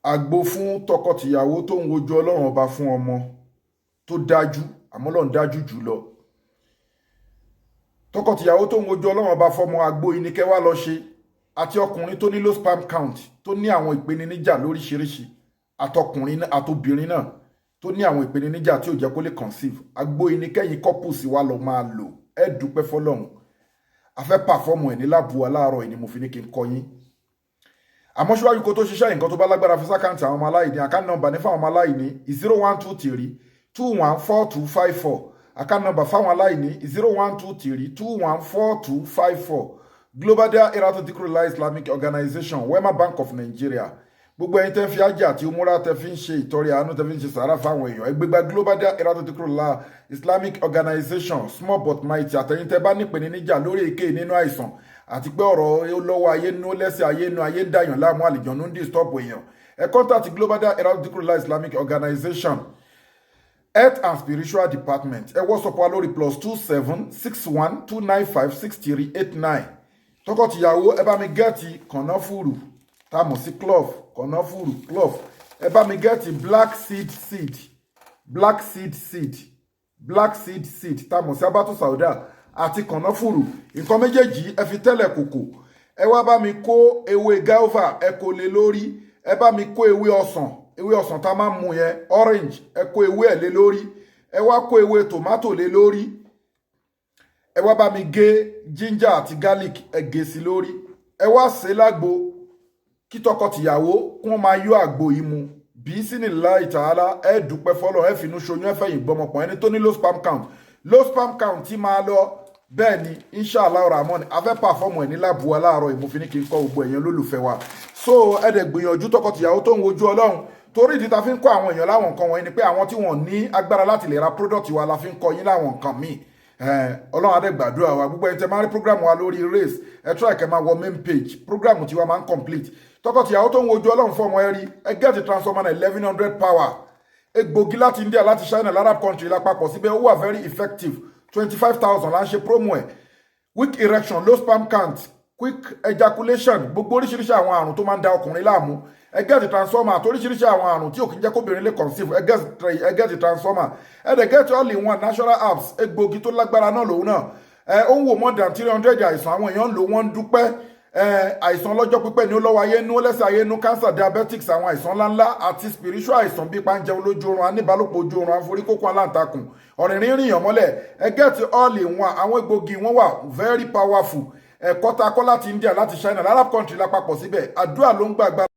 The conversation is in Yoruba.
Àgbo fún tọkọtìyàwó tó ń wojú Ọlọ́run Ọba fún ọmọ tó dájú, àmọ́ Ọlọ́run dájú jù lọ. Tọkọtìyàwó tó ń wojú Ọlọ́run Ọba fọmọ, àgbo yìí ni kẹ́ wá lọ ṣe. Àti ọkùnrin tó ní low sperm count, tó ní àwọn ìpèníjà lóríṣiríṣi, àtọkùnrin àtobìnrin náà tó ní àwọn ìpèníjà tí ò jẹ́ kó lè conceive, àgbo yìí ni kẹ́yìn couples wa lọ máa lò. Ẹ dúpẹ́ fọlọ́run. A fẹ́ perform ẹ̀ ní lab wa láàárọ̀ yìí ni mo fi ní kí n kọ́ yín. Àmọ́ síwájú kó tó ṣiṣẹ́, nǹkan tó bá lágbára, fi sí account àwọn ọmọ aláìní. Account number ní fáwọn ọmọ aláìní, 0123214254. Account number fáwọn aláìní, 0123214254. Global Dahiratu Dhikrlahi Islamic Organization, Wema Bank of Nigeria. Gbogbo ẹ̀yin tẹ́ ń fi ájà àti umura, tẹ́ fi ń ṣe ìtọrẹ àánú, tẹ́ fi ń ṣe sàárà fáwọn èèyàn, ẹgbẹgbà Global Dahiratu Dhikrlahi Islamic Organization, small but mighty. Àtẹ̀yin tẹ́ bá nípèníjà lórí èké nínú àìsàn, àti pé ọ̀rọ̀ lọ́wọ́ ayé nú, lẹ́sẹ̀ ayé nú, ayé ń dàyàn láàmú, àlìjọ̀nú ń disturb èèyàn, ẹ contact Global Dahiratu Dhikrlahi Islamic Organization, Health and Spiritual Department. Ẹ WhatsApp wa lórí +27 612956389. Tọkọtìyàwó, ẹ bá mi get kànáfùrù tá a mọ̀ sí clove, kànáfùrù clove. Ẹ bá mi get black seed seed, black seed seed, black seed seed tá a mọ̀ sí habatu sauda, àti kànáfùrù. Nǹkan méjèèjì, ẹ fi tẹ́lẹ̀ kòkò. Ẹ wá bá mi kó ewé guava, ẹ kó lé lórí. Ẹ bá mi kó ewé ọsàn, ewé ọsàn tá a máa ń mu yẹn, orange, ẹ kó ewé ẹ̀ lé lórí. Ẹ wá kó ewé tomato lé lórí. Ẹ wá bá mi gé ginger àti garlic, ẹ gé sí lórí. Ẹ wá sè é lágbo kí tọkọtìyàwó kí wọ́n máa yọ àgbo yìí mu. Bí sínú láì tààlà, ẹ dúpẹ́ fọlọ́, ẹ finú ṣoyún, ẹ fẹ̀yìn gbọmọpọ̀. Ẹni tó ní low sperm count, low sperm count tí máa lọ bẹ́ẹ̀ ni, inshallah rahman. A fẹ́ perform ẹ̀ ní lab wa láàárọ̀ yìí, mo fi ní kí n kọ́ gbogbo ẹ̀yẹn lólùfẹ́ wa. So ẹ dẹ̀ gbìyànjú, tọkọtìyàwó tó ń wojú Ọlọ́run, torí ìdí ta fi ń kọ́ àwọn èèyàn láwọn nǹkan wọ̀nyí ni pé àwọn tí wọ́n ní agbára láti lè ra product wa la fi ń kọ́ yín láwọn nǹkan míì. Ọlọ́run adé gbàdúrà wa. Gbogbo ẹni tẹ́ máa ń rí program wa lórí race, ẹ try kẹ́ máa wọ main page, program tiwa máa ń complete. Tọkọtìyàwó tó ń wojú Ọlọ́run fún ọmọ, ẹ rí, ẹ get transformer 1100 power, egbògi láti India, láti China, Arab country lápapọ̀ síbẹ̀. Ó wà very effective. 25,000 là ń ṣe promo ẹ̀. Weak erection, low sperm count, quick ejaculation, gbogbo oríṣiríṣi àwọn àrùn tó máa ń da ọkùnrin láàmú, ẹ get transformer. Àti oríṣiríṣi àwọn àrùn tí ò kí ń jẹ́ kóbìnrin lè conceive, ẹ get transformer. Ẹ dẹ̀ get all in one natural herbs, egbògi tó lágbára náà lòun náà. Ẹ ó ń wò more than 300 àìsàn. Àwọn èèyàn ń lò, wọ́n ń dúpẹ́. Àìsàn ọlọ́jọ́ pípẹ́ ni ó lọ́wọ́ ayé nú, lẹ́sẹ̀ ayé nú, cancer, diabetics, àwọn àìsàn ńláńlá àti spiritual àìsàn bíi pàǹjẹun lójú oorun, aníbálòpọ̀ ojú oorun, àforíkókó aláǹtakùn, ọ̀rìnrìn rìnyàn mọ́lẹ̀, ẹ get all in one. Àwọn egbògi wọn wà very powerful. Ẹ̀kọ́ ta kọ́ láti India, láti China, Arab country lápapọ̀ síbẹ̀. Àdúrà ló ń gbàgbà.